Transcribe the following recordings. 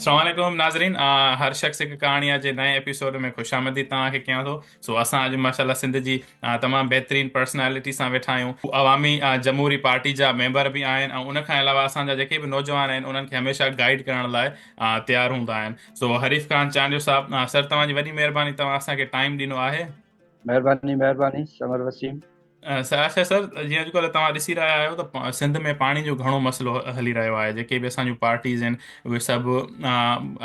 السلام عليڪم ناظرين، هر شخص هڪ ڪهاڻي آ جي نئين ايپيسوڊ ۾ خوش آمديد توهان کي ڪيان ٿو. سو اسان اڄ ماشاءالله سنڌ جي تمام بهترين پرسنالٽي سان ويٺا آهيون. هو عوامي جمهوري پارٽي جا ميمبر به آهن ۽ ان کان علاوه اسان جا جيڪي به نوجوان آهن انهن کي هميشه گائيڊ ڪرڻ لاء تيار هوندا آهن. سو حريف خان چانڊيو صاحب، سر توهان جي وڏي مهرباني توهان اسان کي ٽائيم ڏنو آهي. مهرباني مهرباني ثمر وسيم. اچا سر، جيئن اڄڪلهه توهان ڏسي رهيا آهيو ته سنڌ ۾ پاڻي جو گهڻو مسئلو هلي رهيو آهي. جيڪي به اسان جون پارٽيز آهن اهي سڀ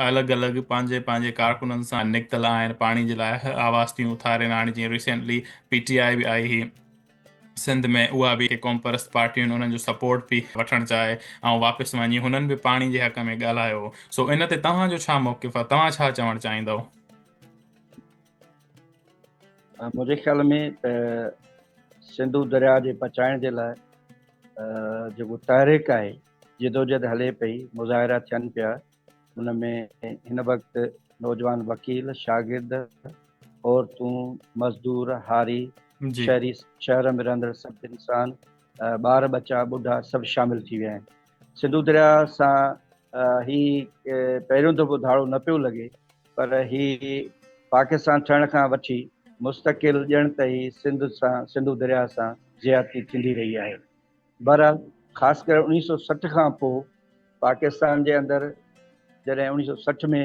الڳ الڳ پنهنجي پنهنجي ڪارڪنن سان نڪتل آهن، پاڻي جي لاء آواز ٿيون اٿارين. هاڻي جيئن ريسينٽلي پي ٽي آء به آئي هئي سنڌ ۾، اها به قوم پرست پارٽيون انهن جو سپورٽ پئي وٺڻ چاهي ۽ واپس وڃي هنن به پاڻي جي حق ۾ ڳالهايو. سو ان تي توهان جو ڇا موقف آهي، توهان ڇا چوڻ چاهيندؤ؟ منهنجي خيال ۾ ته سنڌو درياء جي بچائڻ جي لاء جيڪو تحريڪ آهي، جدوجهد هلي پئي، مظاهرا ٿين پيا، ان ۾ هن وقت نوجوان وڪيل، شاگرد، عورتون، مزدور، هاري، شهري، شهر ۾ رهندڙ سڀ انسان، ٻار ٻچا، ٻڍا سڀ شامل ٿي ويا آهن. سنڌو درياء سان هي پهريون دفعو ڌاڙو نه پيو لڳي، پر هي پاڪستان ٺهڻ کان وٺي مستقل ڄڻ ته هي سنڌ سان سنڌو درياهه سان زيادتي ٿيندي رهي آهي. بهرحال خاص ڪري 1960 کان پوء پاڪستان جي اندر جڏهن 1960 ۾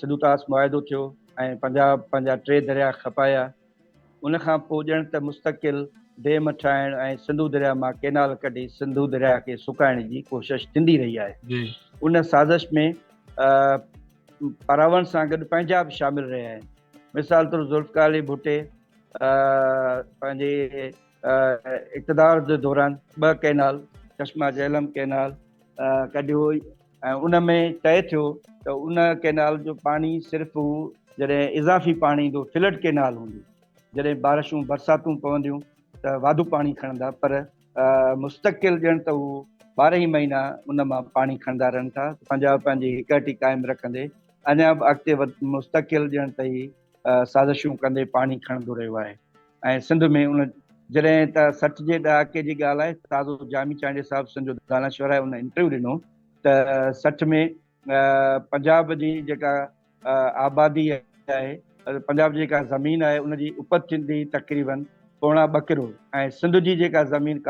سنڌو طاس معاهدو ٿيو ۽ پنجاب پنهنجا ٽي درياهه کپايا، ان کان پوء ڄڻ ته مستقل ڊيم ٺاهڻ ۽ سنڌو درياهه مان ڪينال ڪڍي سنڌو درياهه کي سڪائڻ جي ڪوشش ٿيندي رهي آهي. ان سازش ۾ پراون سان گڏ پنهنجا به شامل رهيا آهن. مثال طور ذوالفقار علي ڀٽي پنهنجي اقتدار جي دوران ٻه ڪينال چشما جهلم ڪينال ڪڍيو ۽ ان ۾ طئي ٿيو ته ان ڪئنال جو پاڻي صرف هو جڏهن اضافي پاڻي ايندو، فلڊ ڪئنال هوندي، جڏهن بارشون برساتون پونديون ته واڌو پاڻي کڻندا، پر مستقل ڄڻ ته هو 12 ئي مهينا ان مان پاڻي کڻندا رهن ٿا. پنجاب پنهنجي هڪ هٽي قائم رکندي اڃا به اڳتي وڌ مستقل ڄڻ ته هي سازشون ڪندي پاڻي کڻندو رهيو آهي ۽ سنڌ ۾ ان جڏهن ته 60 جي ڏهاڪي جي ڳالهه آهي، تازو جامي چانڊيي صاحب سنڌ جو دانشور آهي، ان انٽرويو ڏنو ته 60 ۾ پنجاب جي جيڪا آبادي آهي، پنجاب جي جيڪا زمين آهي ان جي اپت ٿيندي تقريبن 1.75 ڪروڙ ۽ سنڌ جي جيڪا زمين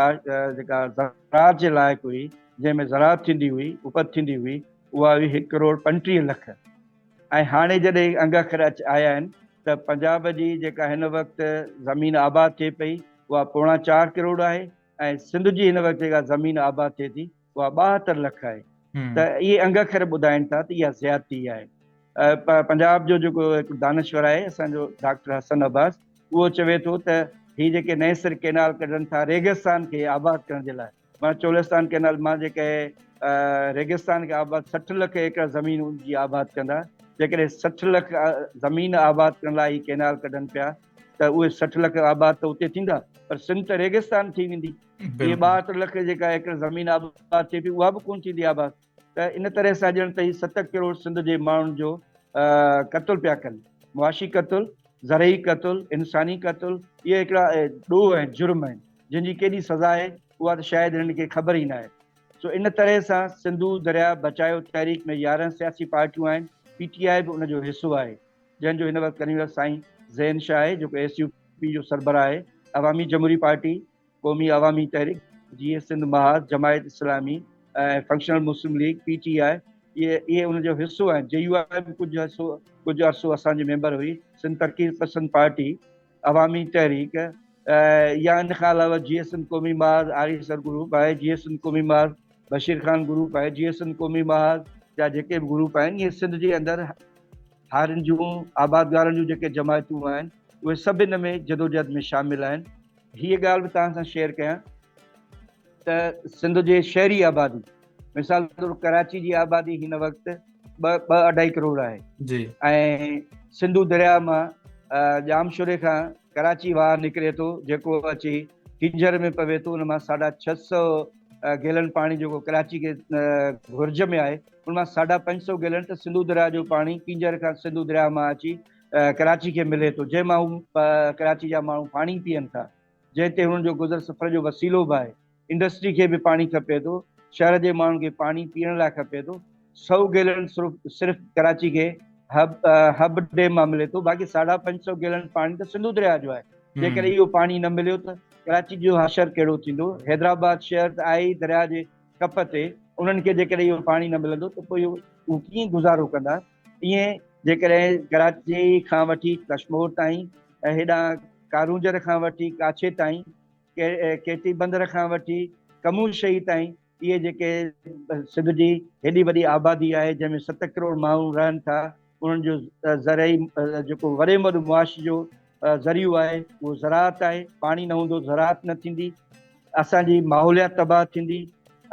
جيڪا زراعت جي لائق هئي، جنهن ۾ زراعت ٿيندي هئي، اپت ٿيندي هئي، اها هئي 1 ڪروڙ 35 لک. ۽ هاڻي جڏهن انگ اکر آيا آهن ته پنجاب جي جيڪا هن وقت زمين آباد ٿئي پئي اها 3.75 ڪروڙ آهي ۽ سنڌ جي هن وقت جيڪا زمين آباد ٿئي ٿي اها 72 لک آهي ته اهي انگ اکر ٻڌائين ٿا ته اها زيادتي آهي. پنجاب جو جيڪو هڪ دانشور آهي اسان جو ڊاڪٽر حسن عباس، اهو چوي ٿو ته هي جيڪي نئين سر ڪينال ڪڍن ٿا ريگستان کي آباد ڪرڻ جي لاء، مان چولستان ڪئنال مان جيڪي ريگستان کي آباد 60 لک ايڪڙ زمين ان جي آباد ڪندا، جيڪڏهن 60 لک زمين آباد ڪرڻ لاء هي ڪئنال ڪڍن پيا ته اهي 60 لک آباد ته اتي ٿيندا پر سنڌ ته ريگستان ٿي ويندي. اهي 72 لک جيڪا ايڪڙ زمين آباد ٿئي پئي اها به ڪونه ٿيندي آباد. ته ان طرح سان ڄڻ ته هي 7 ڪروڙ سنڌ جي ماڻهن جو قتل پيا ڪن، معاشي قتل، زرعي قتل، انساني قتل، اهي هڪڙا ڏوهه ۽ جرم آهن جن جي ڪيڏي سزا آهي اها ته شايد هنن کي خبر ئي ناهي. سو ان طرح سان سنڌو درياء بچايو تحريڪ ۾ 11 سياسي پارٽيون آهن، پي ٽي آء به ان جو حصو آهي جنهن جو هن وقت ڪنوينر سائين زين شاهه آهي جيڪو ايس يو پي جو سربراهه آهي، عوامي جمهوري پارٽي، قومي عوامي تحريڪ، جيئي سنڌ محاذ، جماعت اسلامي ۽ فنڪشنل مسلم ليگ، پي ٽي آء، اهي ان جو حصو آهن. جي يو آء به ڪجهه حصو ڪجهه عرصو اسان جي ميمبر هئي. سنڌ ترقي پسند پارٽي، عوامي تحريڪ يا ان کان علاوه جيئي سنڌ قومي محاذ، آريسر گروپ آهي، جيئي سنڌ قومي محاذ، بشير خان گروپ آهي، جيئي سنڌ قومي محاذ جا جيڪي به گروپ آهن اهي سنڌ جي اندر هارين جون، آبادگارن جون جيڪي جماعتون آهن اهي سڀ ان ۾ جدوجهد ۾ شامل آهن. هيء ڳالهه به توهان سان شيئر ڪيان ته سنڌ جي شهري آبادي مثال طور ڪراچي جي آبادي هن وقت ٻه ٻه اڍائي ڪروڙ آهي ۽ سنڌو درياء مان ڄامشوري کان ڪراچي واهه نڪري ٿو جيڪو اچي ڪينجهر ۾ پوي ٿو، ان مان 650 گيلن پاڻي جيڪو ڪراچي کي گهرج ۾ آهي ان مان 550 گيلن ته سنڌو درياء جو پاڻي ڪينجهر کان سنڌو درياء مان اچي ڪراچي کي ملي ٿو، جنهن مان هو ڪراچي جا ماڻهو پاڻي پيئن ٿا، جنهن تي هنن جو گذر سفر جو وسيلو به آهي. انڊسٽري کي به پاڻي کپي ٿو، شهر جي ماڻهن کي پاڻي پيئڻ لاء کپي ٿو. سئو گيلن صرف صرف ڪراچي کي حب حب ڊيم مان ملي ٿو باقي ساڍا پنج سئو گيلن پاڻي ته سنڌو درياهه جو آهي. جيڪڏهن اهو پاڻي نه مليو ته ڪراچي جو حشر ڪهڙو ٿيندو؟ حيدرآباد شهر ته آهي ئي درياهه جي ڪپ تي، انهن کي جيڪڏهن اهو پاڻي نه ملندو ته پوء اهو ڪيئن گذارو ڪندا؟ ائين جيڪڏهن ڪراچي کان وٺي ڪشمور تائين ۽ هيڏانهن ڪارونجهر کان وٺي ڪاڇي تائين، ڪيٽي بندر کان وٺي ڪمون شهي تائين اهي جيڪي سنڌ جي هيڏي وڏي آبادي آهي جنهن ۾ 7 ڪروڙ ماڻهو رهن ٿا انهن جو زرعي جيڪو وڏي ۾ وڏو معاش جو ذريعو آهي اهو زراعت آهي. پاڻي نه هوندو زراعت نه ٿيندي، اسان جي ماحوليات تباهه ٿيندي.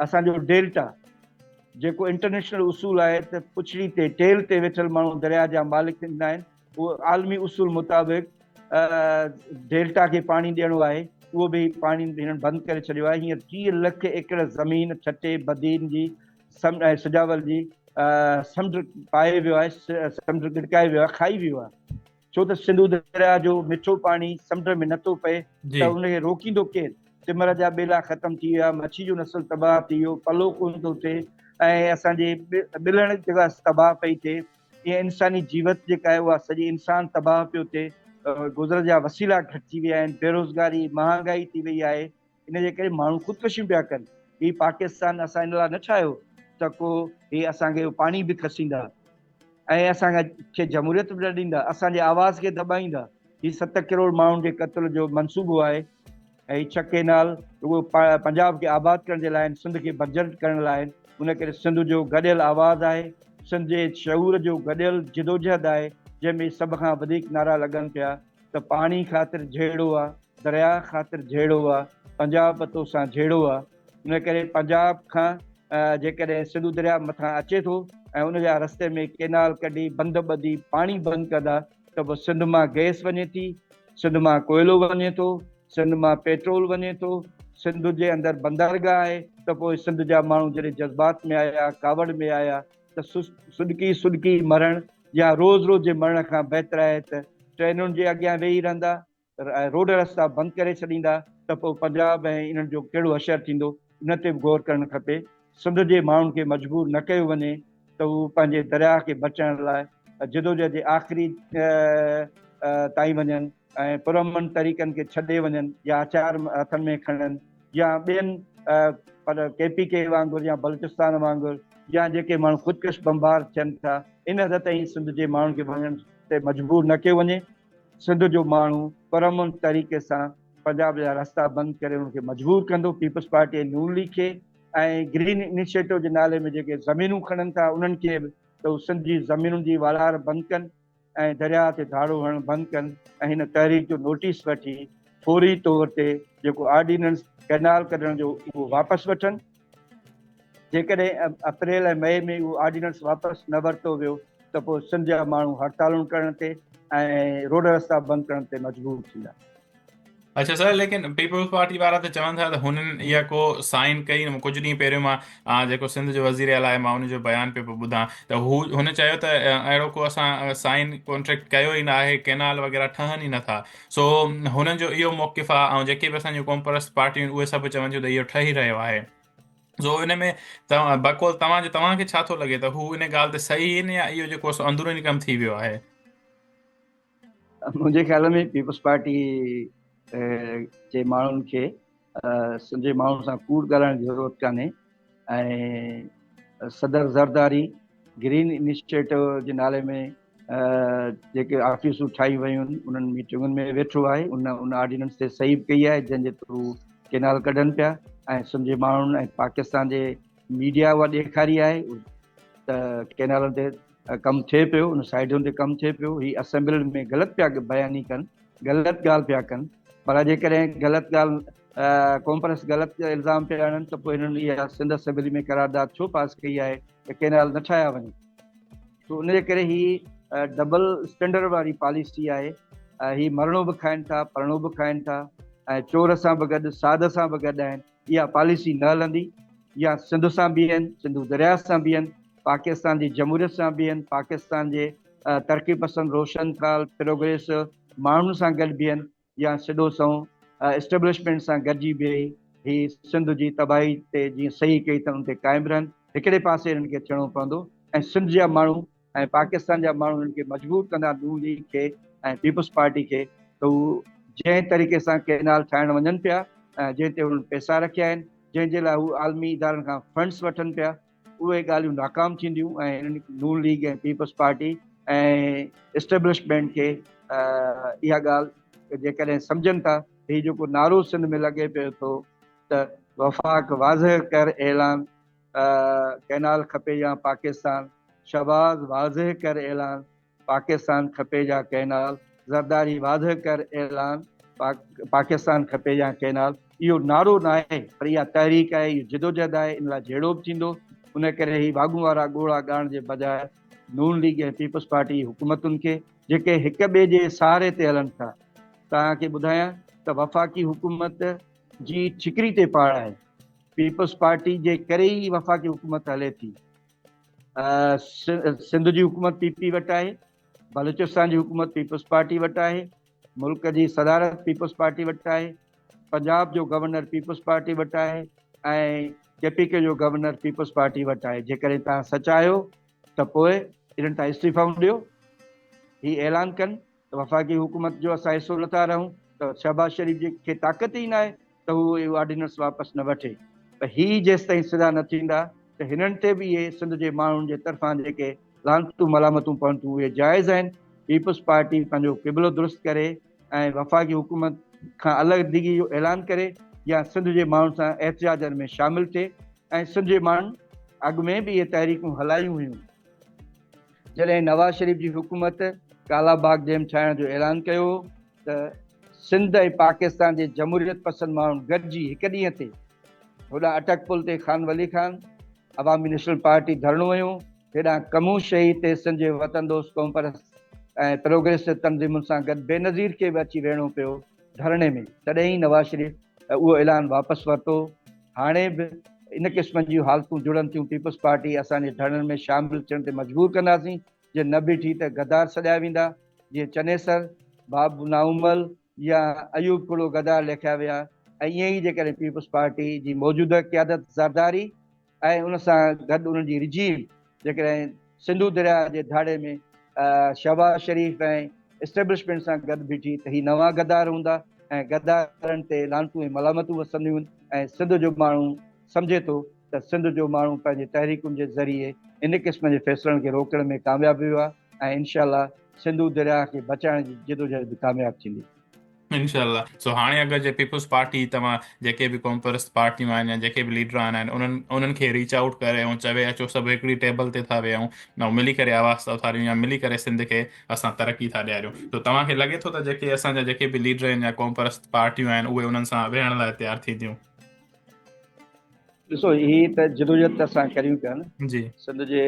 اسان جو ڊيلٽا جيڪو انٽرنيشنل اصول آهي ته پڇڙي تي ٽيل تي ويٺل ماڻهو درياهه جا مالڪ ٿيندا آهن، اهو عالمي اصول مطابق ڊيلٽا کي پاڻي ڏيڻو آهي، اهو به پاڻي هنن بند ڪري ڇڏيو آهي. هينئر 30 لک ايڪڙ زمين ٺٽي، بدين جي ۽ سجاول جي سمنڊ پائي ويو آهي، سمنڊ ڳڙڪائي ويو آهي، کائي ويو آهي. ڇو ته سنڌو درياهه جو مٺو پاڻي سمنڊ ۾ نٿو پئي ته ان کي روڪيندو ڪير؟ تمر جا ٻيلا ختم ٿي ويا، مڇي جو نسل تباهه ٿي ويو، پلو ڪونه ٿو ٿئي ۽ اسان جي ٻلهڻ جيڪا تباهه پئي ٿئي، ايئن انساني جيوت جيڪا آهي اها سڄي انسان تباهه پيو ٿئي، گذر جا وسيلا گهٽجي ويا آهن، بيروزگاري، مهانگائي ٿي وئي آهي، ان جي ڪري ماڻهو خودڪشيون پيا ڪن. هي پاڪستان اسان ان لاء نه ٺاهيو ته ڪو هي اسان کي پاڻي به کسيندا ۽ اسان کي جمهوريت به نه ڏيندا، اسان جي آواز کي دٻائيندا. هي 7 ڪروڙ ماڻهن جي قتل جو منصوبو آهي ۽ هي 6 ڪينال رڳو پنجاب کي آباد ڪرڻ جي لاء آهن، سنڌ کي بنجر ڪرڻ لاء آهن. ان ڪري سنڌ جو گڏيل آواز آهي، سنڌ جي شعور جو گڏيل جدوجهد آهي، جنهن ۾ سڀ کان وڌيڪ نعرا لڳن پيا ته پاڻي خاطر جهيڙو آ، درياء خاطر جهيڙو آ، پنجاب توسان جهيڙو آ. ان ڪري پنجاب کان جيڪڏهن سنڌو درياء مٿان اچي ٿو ۽ ان جا رستي ۾ ڪينال ڪڍي بند ٻڌي پاڻي بند ڪندا ته پوء سنڌ مان گئس وڃي ٿي، سنڌ مان ڪوئلو وڃي ٿو، سنڌ مان پيٽرول وڃي ٿو، سنڌ جي اندر بندرگاهه آهي ته پوء سنڌ جا ماڻهو جڏهن جذبات ۾ آيا، ڪاوڙ ۾ آيا ته سڏڪي سڏڪي مرڻ يا روز روز جي مرڻ کان بهتر آهي ته ٽرينن جي اڳيان ويهي رهندا ۽ روڊ رستا بند ڪري ڇڏيندا ته پوء پنجاب ۽ انهن جو ڪهڙو حشر ٿيندو ان تي به غور ڪرڻ کپي. سنڌ جي ماڻهن کي مجبور نه ڪيو وڃي ته هو پنهنجي درياهه کي بچائڻ لاء جدوجهد جي آخري تائين وڃن ۽ پرامن طريقن کي ڇڏي وڃن يا هٿيار هٿن ۾ کڻن يا ٻين پر ڪي پي ڪي وانگر يا بلوچستان وانگر يا جيڪي ماڻهو خودڪش بمبار ٿين ٿا ان حد تائين سنڌ جي ماڻهن کي وڃڻ تي مجبور نه ڪيو وڃي. سنڌ جو ماڻهو پرامن طريقي سان پنجاب جا رستا بند ڪري انهن کي مجبور ڪندو. پيپلز پارٽي ۽ نون ليگ کي ۽ گرين انيشيٽو جي نالي ۾ جيڪي زمينون کڻن ٿا انهن کي به ته هو سنڌ جي زمينن جي والار بند ڪن ۽ درياهه تي ڌاڙو هڻڻ بند ڪن ۽ هن تحريڪ جو نوٽيس وٺي فوري طور تي جيڪو آرڊيننس ڪئنال ڪڍڻ جو اهو واپس وٺن. جيڪڏهن اپريل ۽ مئي ۾ اهو آرڊيننس واپس نه ورتو ويو ته پوء سنڌ جا ماڻهو هڙتالون ڪرڻ تي ۽ روڊ رستا بند ڪرڻ تي مجبور ٿيندا. اڇا سر ليڪن پيپلز پارٽي وارا ته چون ٿا ته هنن اها ڪو سائن ڪئي نه. ڪجهه ڏينهن پهريون مان جيڪو سنڌ جو وزير اعليٰ آهي مان ان جو بيان پيو پيو ٻڌان ته هو هن چيو ته اهڙو ڪو اسان سائن ڪانٽريڪٽ ڪيو ئي نه آهي، ڪينال وغيره ٺهن ئي نه ٿا. سو هنن جو اهو موقف آهي ۽ جيڪي به اسان جون قومپرست پارٽيون آهن اهي سڀ چون ٿيون ته اهو ٺهي رهيو آهي. سو ان ۾ بقول توهان جي توهان کي ڇا ٿو لڳي ته هو ان ڳالهه تي صحيح آهن يا اهو جيڪو سو اندروني ڪم ٿي ويو آهي؟ منهنجي خيال ۾ پيپلز پارٽي جي ماڻهن کي سنڌ جي ماڻهن سان ڪوڙ ڳالهائڻ جي ضرورت ڪانهي ۽ صدر زرداري گرين انيشيٽو جي نالي ۾ جيڪي آفيسون ٺاهيون ويون آهن انهن ميٽنگن ۾ ويٺو آهي، ان ان آرڊيننس تي صحيح به ڪئي آهي جنهن جي ٿرو ڪينال ڪڍن پيا ۽ سنڌ جي ماڻهن ۽ پاڪستان جي ميڊيا اها ڏيکاري آهي ته ڪينالن تي ڪم ٿئي پيو، ان سائيڊن تي ڪم ٿئي پيو. هي اسيمبلين ۾ غلط پيا بياني ڪن، غلط ڳالهه پيا ڪن، پر جيڪڏهن غلط ڳالهه قومپرست غلط الزام پيا هڻن ته پوء هنن اها سنڌ اسيمبلي ۾ قرارداد ڇو پاس ڪئي آهي ته ڪينال نه ٺاهيا وڃن؟ سو ان جي ڪري هي ڊبل اسٽينڊرڊ واري پاليسي آهي. هي مرڻو به کائن ٿا، پرڻو به کائن ٿا ۽ چور سان به گڏ ساڌ سان به گڏ آهن. اها پاليسي نه هلندي. يا سنڌ سان بيهن، سنڌو درياهه سان بيهن، پاڪستان جي جمهوريت سان بيهن، پاڪستان جي ترقي پسند، روشن خيال، پروگريسو ماڻهن سان گڏ بيهن يا سڌو سنئون اسٽيبلشمينٽ سان گڏجي بيهي هي سنڌ جي تباهي تي جيئن صحيح ڪئي اٿن ان تي قائم رهن. هڪڙي پاسي هنن کي ٿيڻو پوندو. ۽ سنڌ جا ماڻهو ۽ پاڪستان جا ماڻهو انهن کي مجبور ڪندا نون ليگ کي ۽ پيپلز پارٽي کي ته هو جنهن طريقي سان ڪئنال ٺاهڻ وڃن پيا ۽ جنهن تي هنن پئسا رکيا آهن جنهن جي لاء هو عالمي ادارن کان فنڊس وٺن پيا اهي ڳالهيون ناڪام ٿينديون ۽ هنن Noon league ۽ peoples party ۽ establishment کي اها ڳالهه جيڪڏهن سمجهن ٿا ته هي جيڪو نعرو سنڌ ۾ لڳي پيو ٿو ته وفاق واضح ڪر اعلان ڪئنال کپي يا پاڪستان، شهباز واضح ڪر اعلان، پاڪستان کپي يا ڪئنال، زرداري واضح ڪر اعلان، پاڪستان کپي يا ڪئنال، اهو نعرو ناهي پر اها تحريڪ آهي، اهو جدوجهد آهي، ان لاء جهيڙو به ٿيندو، ان ڪري هي واڳون وارا ڳوڙها ڳاڙڻ جي بجاء نون ليگ ۽ پيپلز پارٽي جي حڪومتن کي جيڪي هڪ ٻئي جي سهاري تي هلن ٿا، توهان کي ٻڌايان ته وفاقي حڪومت جي ٺڪري تي پاڙ آهي. پيپلز پارٽي جي ڪري ئي وفاقي حڪومت هلي ٿي. سنڌ جي حڪومت پي پي وٽ آهي، بلوچستان جي حڪومت پيپلز پارٽي وٽ آهي، ملڪ جي صدارت پيپلز پارٽي وٽ آهي، پنجاب جو گورنر پيپلز پارٽي وٽ آهي ۽ ڪي پي ڪي جو گورنر پيپلز پارٽي وٽ آهي. جيڪڏهن توهان سچا آهيو ته پوء انهن تان استعيفائون ڏيو، هي اعلان ڪن ته وفاقي حڪومت جو اسان حصو نٿا رهون ته شهباز شريف جي کي طاقت ئي ناهي ته هو اهو آرڊيننس واپس نه وٺي پر هي جيستائين سڌا نه ٿيندا ته هنن تي به اهي سنڌ جي ماڻهن جي طرفان جيڪي لعنتون ملامتون پون ٿيون اهي جائز آهن. پيپلز پارٽي پنهنجو قبلو درست ڪري ۽ وفاقي حڪومت کان علحدگي جو اعلان ڪري يا سنڌ جي ماڻهن سان احتجاجن ۾ شامل ٿئي ۽ سنڌ جي ماڻهن اڳ ۾ به اهي تحريڪون هلايون هيون. جڏهن نواز شريف جي حڪومت ڪالا باغ ڊيم ٺاهڻ جو اعلان ڪيو هو ته سنڌ ۽ پاڪستان جي جمهوريت پسند ماڻهن گڏجي هڪ ڏينهن تي هوڏانهن اٽڪ پل تي خان ولي خان عوامي نيشنل پارٽي ڌرڻو هنيو، هيڏانهن ڪمون شهيد تي سنڌ جي وطن دوست قومپرست ۽ پروگريسو تنظيمن سان گڏ بينظير کي به اچي ويهڻو پيو ڌرڻي ۾ تڏهن ئي نواز شريف اهو اعلان واپس ورتو. هاڻي به ان قسم جون حالتون جڙن ٿيون، پيپلز پارٽي اسان جي ڌرڻن ۾ شامل ٿيڻ تي مجبور ڪنداسين، جي نه بيٺي ته غدار سڏيا ويندا، جيئن چنيسر، باب نائومل يا ايوب کڙو غدار ليکيا ويا ۽ ائين ئي جيڪڏهن پيپلز پارٽي جي موجوده قيادت زرداري ۽ ان سان گڏ انهن جي رجيم جيڪڏهن سنڌو درياهه جي ڌاڙي ۾ شهباز شريف ۽ اسٽيبلشمينٽ سان گڏ بيٺي ته هي نوان غدار هوندا ۽ غدارن تي لعنتون ۽ ملامتون وسنديون ۽ سنڌ جو ماڻهو سمجهي ٿو ته سنڌ جو ماڻهو پنهنجي تحريڪن جي ذريعي ان قسم جي فيصلن کي روڪڻ ۾ ڪامياب ويو آهي ۽ انشاء الله سنڌو درياهه کي بچائڻ جي جدوجهد به ڪامياب ٿيندي. انشاء الله سو هاڻي اگر جي پيپلز پارٽي توهان جيڪي به قومپرست پارٽيون آهن يا جيڪي به ليڊران آهن انهن انهن کي ريچ آئوٽ ڪري ۽ چوي اچو سڀ هڪڙي ٽيبل تي ٿا ويهون ۽ ملي ڪري آواز ٿا اٿاريون يا ملي ڪري سنڌ کي اسان ترقي ٿا ڏياريون تو توهان کي لڳي ٿو ته جيڪي اسان جا جيڪي به ليڊر آهن يا قومپرست پارٽيون آهن اهي انهن سان ويهڻ لاء تيار ٿينديون؟ ڏسو هي ته جدوجهد ته اسان ڪريون پيا نه جي سنڌ جي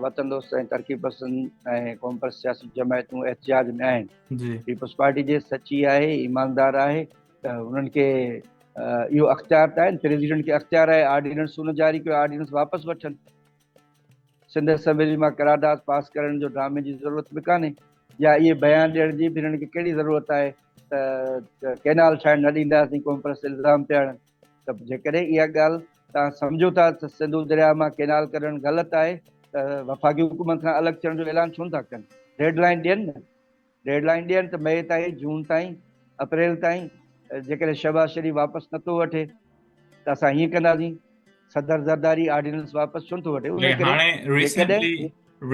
وطن دوست ۽ ترقي پسند ۽ قوم پرست سياسي جماعتون احتجاج ۾ آهن. پيپلز پارٽي جي سچي آهي، ايماندار آهي ته انهن کي اهو اختيار ته آهن، پريزيڊنٽ کي اختيار آهي آرڊيننس ان جاري ڪيو آرڊيننس واپس وٺن. سنڌ اسيمبلي مان قرارداد پاس ڪرڻ جو ڊرامي جي ضرورت به ڪانهي يا اهي بيان ڏيڻ جي به هنن کي ڪهڙي ضرورت آهي ته ڪينال ٺاهڻ نه ڏينداسين قوم پرست الزام پيا هڻن. ته جيڪڏهن اها ڳالهه توهان سمجهو ٿا ته سنڌو درياهه مان ڪينال ڪڍڻ غلط آهي ته وفاقي حڪومت کان الڳ ٿيڻ جو اعلان ڇو نٿا ڪن؟ ڊيڊ لائين ڏين نه، ڊيڊ لائين ڏين ته مئي تائين، جون تائين، اپريل تائين جيڪڏهن شهباز شريف واپس نٿو وٺي ته اسان هيئن ڪنداسين. صدر زرداري آرڊيننس واپس ڇو نٿو وٺي؟ ان ڪري هاڻي ريسينٽلي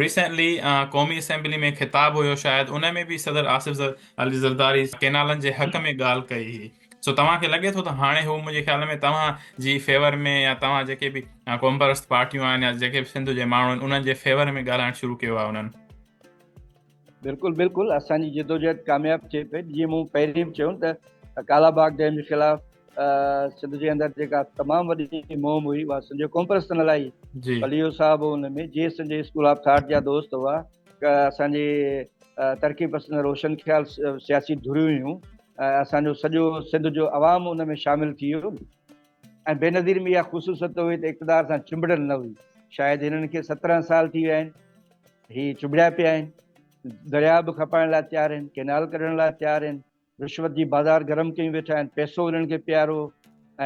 ريسينٽلي قومي اسيمبلي ۾ خطاب هيو شايد ان ۾ به صدر آصف علي زرداري ڪينالن جي حق ۾ ڳالهه ڪئي هئي سو توهان کي لڳي ٿو ته هاڻي هو منهنجي خيال ۾ توهان جي فيور ۾ يا توهان جيڪي به قومپرست پارٽيون آهن يا جيڪي به سنڌ جي ماڻهو آهن انهن جي فيور ۾ ڳالهائڻ شروع ڪيو آهي انهن. بلڪل بلڪل اسان جي جدوجهد ڪامياب ٿئي پئي جيئن مون پهرين به چيو ته ڪالا باغ ڊيم جي خلاف سنڌ جي اندر جيڪا تمام وڏي مهم هئي اها سنڌ جي قومپرستن هلائي پليو صاحب هو ان ۾ جي سنڌ جي اسڪول آف ٿاٽ جا دوست هئا اسان جي ترقي پسند روشن خيال سياسي ڌريون هيون اسان جو سڄو سنڌ جو عوام ان ۾ شامل ٿي ويو ۽ بينظير ۾ اها خصوصيت هئي ته اقتدار سان چنبڙيل نه هئي شايد هنن کي 17 سال ٿي ويا آهن هي چنبڙيا پيا آهن درياء به کپائڻ لاء تيار آهن ڪينال ڪڍڻ لاء تيار آهن رشوت جي بازار گرم ڪيون ويٺا آهن، پئسو هنن کي پيارو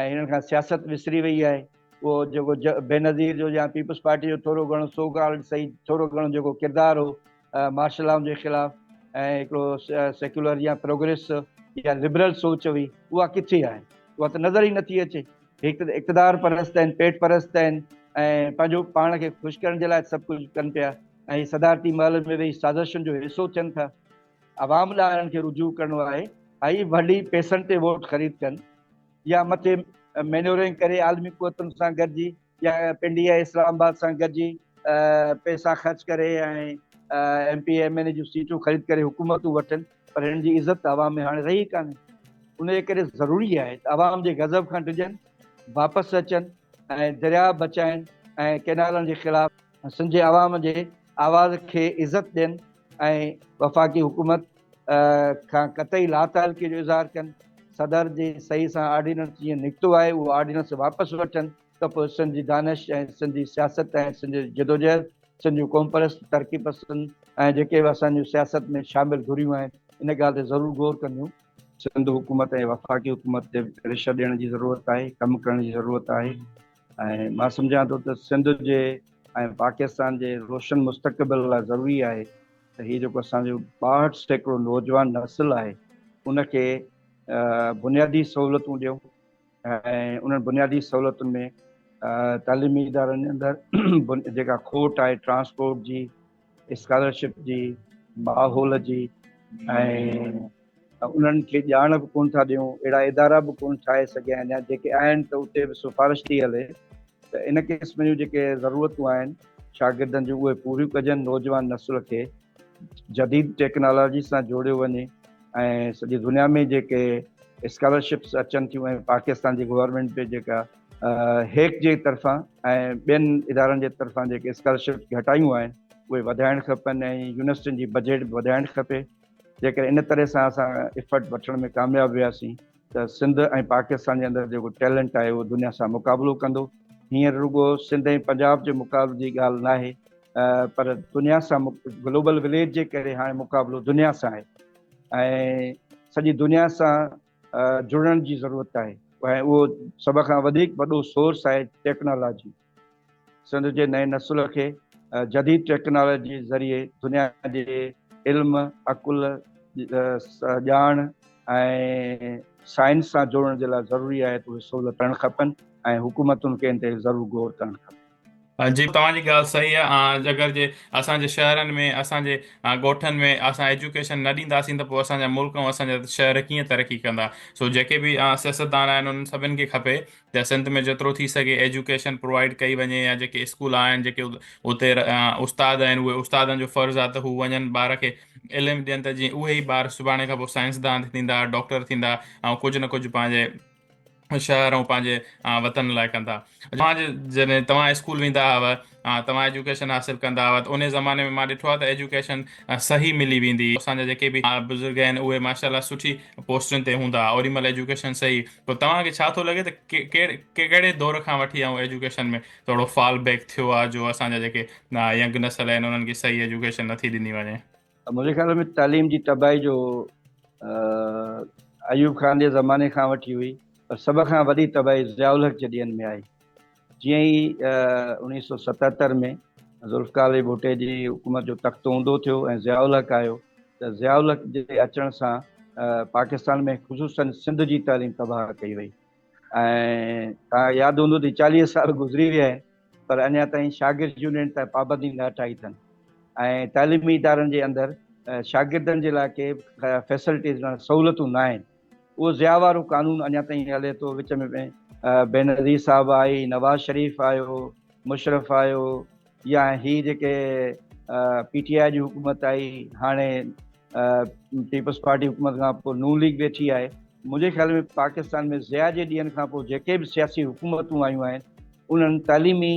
۽ هنن کان سياست وسري وئي آهي. اهو جيڪو بينظير جو يا پيپلز پارٽي جو ٿورو گهڻو سو ڪالڊ صحيح ٿورو گهڻو جيڪو ڪردار هو مارشل لا جي خلاف ۽ هڪڙو سيڪيولر يا پروگريس يا لبرل سوچ هئي اها ڪٿي آهي؟ اها ته نظر ئي نٿي اچي. هڪ ته اقتدار پرست آهن، پيٽ پرست آهن ۽ پنهنجو پاڻ کي خوش ڪرڻ جي لاء سڀ ڪجهه ڪن پيا ۽ صدارتي محل ۾ ويهي سازشن جو حصو ٿين ٿا. عوام ڏانهن انهن کي رجوع ڪرڻو آهي ۽ ڀلي پئسن تي ووٽ خريد ڪن يا مٿي مينورنگ ڪري عالمي قوتن سان گڏجي يا پنڊي ۽ اسلام آباد سان گڏجي پئسا خرچ ڪري ۽ M P M N A جون سيٽون خريد ڪري حڪومتون وٺن پر هنن جي عزت عوام ۾ هاڻي رهي ڪانهي ان جي ڪري ضروري آهي ته عوام جي غضب کان ڊڄن واپس اچن ۽ درياء بچائن ۽ ڪئنالن جي خلاف سنڌ جي عوام جي آواز کي عزت ڏين ۽ وفاقي حڪومت کان قطعي لاتعلقي جو اظهار ڪن صدر جي صحيح سان آرڊيننس جيئن نڪتو آهي اهو آرڊيننس واپس وٺن ته پوء سنڌ جي دانش ۽ سنڌ جي سياست ۽ سنڌ جي جدوجهد، سنڌ جون قومپرست، ترقي پسند ۽ جيڪي به اسان جون سياست ۾ شامل ڌريون آهن، ان ڳالهه تي ضرور غور ڪنديون. سنڌ حڪومت ۽ وفاقي حڪومت تي به پريشر ڏيڻ جي ضرورت آهي، ڪم ڪرڻ جي ضرورت آهي ۽ مان سمجهان ٿو ته سنڌ جي ۽ پاڪستان جي روشن مستقبل لاء ضروري آهي ته هي جيڪو اسان جو 62% نوجوان نسل آهي، ان کي بنيادي سهولتون ڏيون. ۽ انهن بنيادي سهولتن ۾ تعليمي ادارن جي اندر جيڪا کوٽ آهي ٽرانسپورٽ جي، اسڪالرشپ جي، ماحول جي ۽ انهن کي ڄاڻ به ڪونه ٿا ڏيون، اهڙا ادارا به ڪونه ٺاهي سگهيا آهن يا جيڪي آهن ته اتي به سفارش ٿي هلي ته ان قسم جون جيڪي ضرورتون آهن شاگردن جون اهي پوريون ڪجن، نوجوان نسل کي جديد ٽيڪنالاجي سان جوڙيو وڃي ۽ سڄي دنيا ۾ جيڪي اسڪالرشپس اچن ٿيون ۽ پاڪستان جي گورنمينٽ به جيڪا هيڪ جي طرفان ۽ ٻين ادارن جي طرفان جيڪي اسڪالرشپس گهٽايون آهن اهي وڌائڻ کپن ۽ يونيورسٽين جي بجيٽ به وڌائڻ کپي. جيڪڏهن ان طرح سان اسان افرٽ وٺڻ ۾ ڪامياب وياسين ته سنڌ ۽ پاڪستان جي اندر جيڪو ٽيلنٽ آهي اهو دنيا سان مقابلو ڪندو. هينئر رڳو سنڌ ۽ پنجاب جي مقابلي جي ڳالهه ناهي پر دنيا سان گلوبل وليج جي ڪري هاڻي مقابلو دنيا سان آهي ۽ سڄي دنيا سان جڙڻ جي ضرورت آهي ۽ اهو سڀ کان وڌيڪ وڏو سورس آهي ٽيڪنالاجي. سنڌ جي نئين نسل کي جديد ٽيڪنالاجي ذريعي دنيا جي علم، عقل، ڄاڻ ۽ سائنس سان جوڙڻ جي لاء ضروري آهي ته اهي سهولت ڪرڻ کپن ۽ حڪومتن کي ان تي ضرور غور ڪرڻ کپي. جي توهان جي ڳالهه صحيح آهي اگر جي اسان جي شهرن ۾ اسان جي ڳوٺن ۾ اسان ايجوڪيشن نه ڏينداسين ته پوء اسان جا ملڪ ۽ اسان جا شهر ڪيئن ترقي ڪندا سو جيڪي به سياستدان آهن انهن سڀن کي کپي ته سنڌ ۾ جيترو ٿي سگهي ايجوڪيشن پرووائيڊ ڪئي وڃي يا جيڪي اسڪول آهن جيڪي اتي استاد آهن اهي استادن جو فرض آهي ته هو وڃن ٻار کي علم ڏين ته جيئن اهي ئي ٻار سڀاڻي کان پوء سائنسدان ٿيندا ڊاڪٽر ٿيندا ۽ ڪجهه نه ڪجهه پنهنجي شهر ۽ پنهنجي وطن لاء ڪندا. توهان جڏهن توهان اسڪول ويندا هئا توهان ايجوڪيشن حاصل ڪندا هئا ته انهي زماني ۾ مان ڏٺو آهي ته ايجوڪيشن صحيح ملي ويندي هئي اسان جا جيڪي به بزرگ آهن اهي ماشاء الله سٺي پوسٽن تي هوندا هئا اوڏي مهل ايجوڪيشن صحيح پوء توهان کي ڇا ٿو لڳي ته ڪهڙي دور کان وٺي آئون ايجوڪيشن ۾ ٿورو فال بيڪ ٿيو آهي جو اسان جا جيڪي ينگ نسل آهن انهن کي صحيح ايجوڪيشن نٿي ڏني وڃي. منهنجي خيال ۾ تعليم جي تباهي جو ايوب خان جي زماني کان وٺي هئي پر سڀ کان وڏي تباهي ضياء الحق جي ڏينهن ۾ آئي. جيئن ئي 1977 ۾ ذوالفقار علي ڀٽي جي حڪومت جو تختو اونڌو ٿيو ۽ ضياء الحق آيو ته ضياء الحق جي اچڻ سان پاڪستان ۾ خصوصاً سنڌ جي تعليم تباهه ڪئي وئي ۽ توهان کي ياد هوندو ته 40 سال گذري ويا آهن پر اڃا تائين شاگرد يونين تان پابندي نه هٽائي اٿن ۽ تعليمي ادارن جي اندر شاگردن جي لاء ڪي فيسلٽيز سهولتون نه آهن. اهو ضياء وارو قانون اڃا تائين هلي ٿو، وچ ۾ بينظير صاحب آئي، نواز شريف آيو، مشرف آيو يا هي جيڪي پي ٽي آء جي حڪومت آئي، هاڻي پيپلز پارٽي حڪومت کان پوء نون ليگ ويٺي آهي. منهنجي خيال ۾ پاڪستان ۾ ضياء جي ڏينهن کان پوء جيڪي به سياسي حڪومتون آيون آهن انهن تعليمي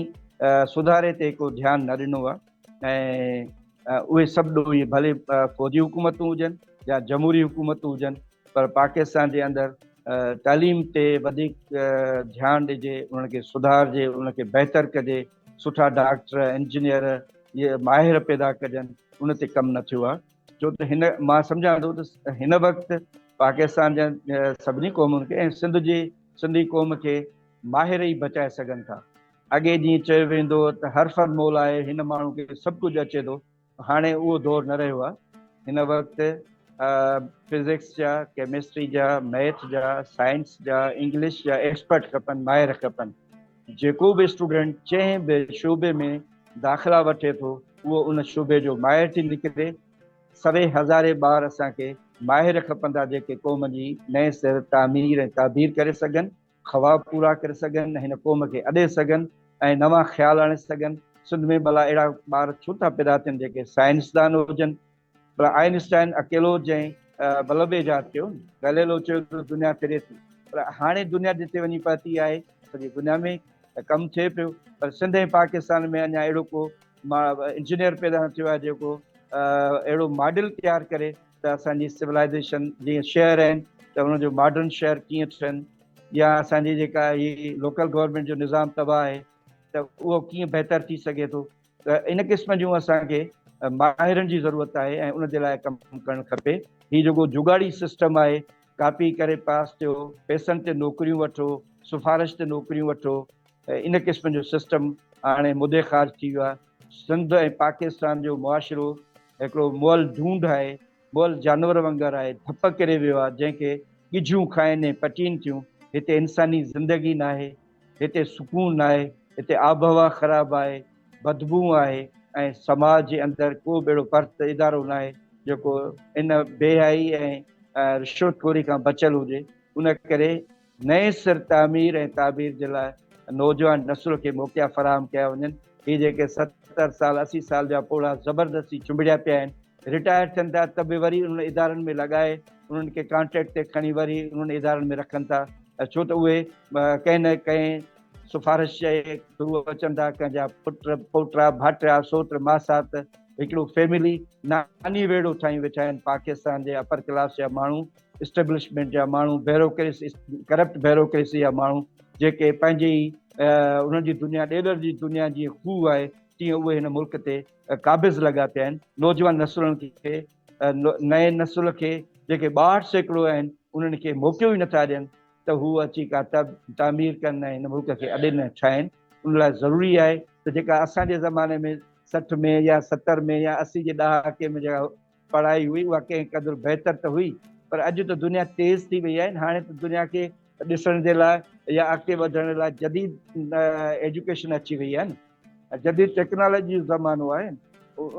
سڌاري تي ڪو ڌيان نه ڏنو آهي ۽ اهي سڀ ڏوهي ڀلي فوجي حڪومتون هجن يا جمهوري حڪومتون هجن پر پاڪستان جي اندر تعليم تي وڌيڪ ڌيان ڏجي، انهن کي سڌارجي، ان کي بهتر ڪجي، سٺا ڊاڪٽر، انجنيئر، ماهر پيدا ڪجن، ان تي ڪم نه ٿيو آهي. ڇو ته هن مان سمجهان ٿو ته هن وقت پاڪستان جي سڀني قومن کي ۽ سنڌ جي سنڌي قوم کي ماهر ئي بچائي سگهن ٿا. اڳي جيئن چيو ويندو هو ته هر فن مول آهي، هن ماڻهو کي سڀ ڪجهه اچي ٿو، هاڻي اهو دور نه رهيو آهي. هن وقت فزڪس جا، ڪيمسٽري جا، ميٿ جا، سائنس جا، انگلش جا ايڪسپرٽ کپن، ماهر کپن. جيڪو به اسٽوڊنٽ جنهن به شعبي ۾ داخلا وٺي ٿو، اهو ان شعبي جو ماهر ٿي نڪري. سوين هزارين ٻار اسان کي ماهر کپندا، جيڪي قوم جي نئين سر تعمير ۽ تعبير ڪري سگهن. خواب پورا ڪري سگهن، هن قوم کي اڏي سگهن ۽ نوان خيال آڻي سگهن. سنڌ ۾ ڀلا اهڙا ٻار ڇو ٿا پيدا ٿين جيڪي سائنسدان هجن؟ ڀلا آئنسٽائن اڪيلو جنهن بلب ايجاد ڪيو، گليلو چيو ته دنيا ڦري ٿي، پر هاڻي دنيا جتي وڃي پهتي آهي، سڄي دنيا ۾ ته ڪم ٿئي پيو، پر سنڌ ۽ پاڪستان ۾ اڃا اهڙو ڪو انجنيئر پيدا نه ٿيو آهي جيڪو اهڙو ماڊل تيار ڪري ته اسان جي سولائيزيشن جيئن شهر آهن ته انهن جو ماڊرن شهر ڪيئن ٺهن يا اسان جي جيڪا هي لوڪل گورنمينٽ جو نظام تباهه آهي ته اهو ڪيئن بهتر ٿي سگهي ٿو ته ان قسم جون اسان کي ماهرن جي ضرورت آهي ۽ ان جي لاء ڪم ڪرڻ کپي. هي جيڪو جگاڙي سسٽم آهي ڪاپي ڪري پاس ٿيو، پئسن تي نوڪريون وٺو، سفارش تي نوڪريون وٺو، ان قسم جو سسٽم هاڻي مدي خارج ٿي ويو آهي. سنڌ ۽ پاڪستان جو معاشرو هڪڙو مئل ڍونڍ آهي، مئل جانور وانگر آهي، ڌپ ڪري ويو آهي، جنهن کي ڳجهون کائن ۽ پٽين ٿيون. هتي انساني زندگي ناهي، هتي سڪون ناهي، هتي آبهوا خراب آهي، بدبوء آهي ۽ سماج جي اندر ڪو به اهڙو پرت ادارو ناهي جيڪو ان بي حيائي ۽ رشوت خوري کان بچيل هجي. ان ڪري نئين سر تعمير ۽ تعبير جي لاء نوجوان نسل کي موقعا فراهم ڪيا وڃن. هي جيڪي 70 سال 80 سال جا پوڙها زبردستي چنبڙيا پيا آهن، رٽائر ٿين ٿا ته به وري انهن ادارن ۾ لڳائي انهن کي ڪانٽريڪٽ تي کڻي وري انهن ادارن ۾ رکن ٿا ڇو ته اهي ڪنهن نه ڪنهن سفارش جي ٿرو اچن ٿا، ڪنهن جا پٽ، پوٽا، ڀائٽيا، سوٽ، ماسات هڪڙو فيملي ناني ويڙهو ٺاهيون ويٺا آهن پاڪستان جي اپر ڪلاس جا ماڻهو. اسٽيبلشمينٽ جا ماڻهو، بيروڪريسي، ڪرپٽ بيروڪريسي جا ماڻهو جيڪي پنهنجي ئي انهن جي دنيا ڏيڏر جي دنيا جيئن کوهه آهي تيئن اهي هن ملڪ تي قابض لڳا پيا آهن. نوجوان نسلن کي نئين نسل کي جيڪي 62% آهن انهن کي موقعو ئي نٿا ڏين ته هو اچي ڪا تعمير ڪن ۽ هن ملڪ کي اڏين ۽ ٺاهين. ان لاء ضروري آهي ته جيڪا اسان جي زماني ۾ 60 ۾ يا 70 ۾ يا 80 جي ڏهاڪي ۾ جيڪا پڙهائي هئي اها ڪنهن قدر بهتر ته هئي پر اڄ ته دنيا تيز ٿي وئي آهي هاڻي ته دنيا کي ڏسڻ جي لاء يا اڳتي وڌڻ لاء جديد ايجوڪيشن اچي وئي آهي نه جديد ٽيڪنالاجي جو زمانو آهي